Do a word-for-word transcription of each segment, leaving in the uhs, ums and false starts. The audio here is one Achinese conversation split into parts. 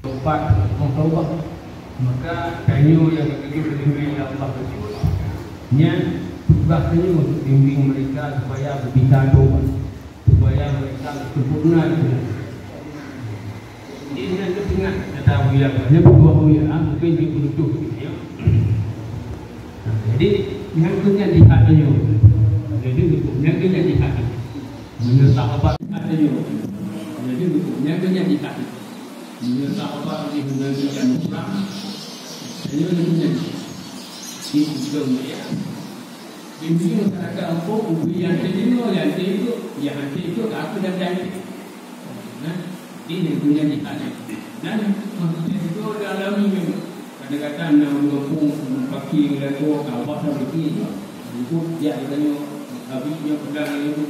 Taubat, oh, taubat. Maka tanyoe nyang geutuju lé Allah Rasul, nyan tugaih tanyoe untuk bimbing mereka supaya beubisa taubat, supaya mereka sempurna iman. Jadi, nyan teuingat kata Abu Ya'la, nyan buah Abu Ya'la, mungkin dia beruntung, ya. Nah, jadi, nyan keuh nyan jihad tanyoe. Jadi, nyan keuh nyan jihad. Meunyoe sahabat tanyoe. Jadi, nyan keuh nyan jihad. Meunyoe sahabat jih meunangkaikan musrah, tanyoe nyan keuh nyan jihad. Di ujong dia. Di ujong masyarakat kampung, ubé nyang teudeungoe, nyang teuikot, nyang teuikot, aku dan dan. Nah, ini dunia jihad. Dan manusia itu ada alami memang. Kadang-kadang na ureueng gampông, ureueng pakri, ureueng lakoe, ka awak dah berhenti. Ikut dia ditanya, habis dia pegang dia tu.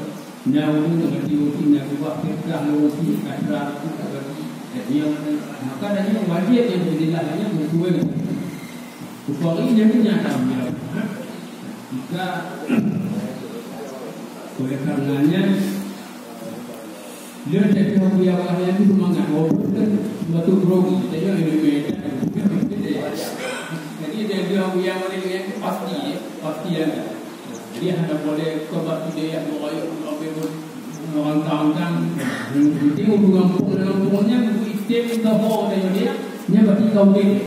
Na ureueng tengah tidur, na keluar, pekah lorong sini, katra tu, tak bagi. Dan dia maka dan dia wajib yang berdilah hanya berkuah. Upami nyan nyan ka meunan. Jika oleh karenanya, lé teuka Abu Ya'la nyan tu mangat, walaupun kan batu grogi, tapi yang lebih beda. Jadi, dia bilang Abu Ya'la nyan tu pasti, ya, pasti ada. Jadi, hana boleh keu batu dia yang orang, orang kang-kang. Jadi, ureueng gampông, ureueng gampông nyan, bu item tahu dari dia, nyan berarti kau dia.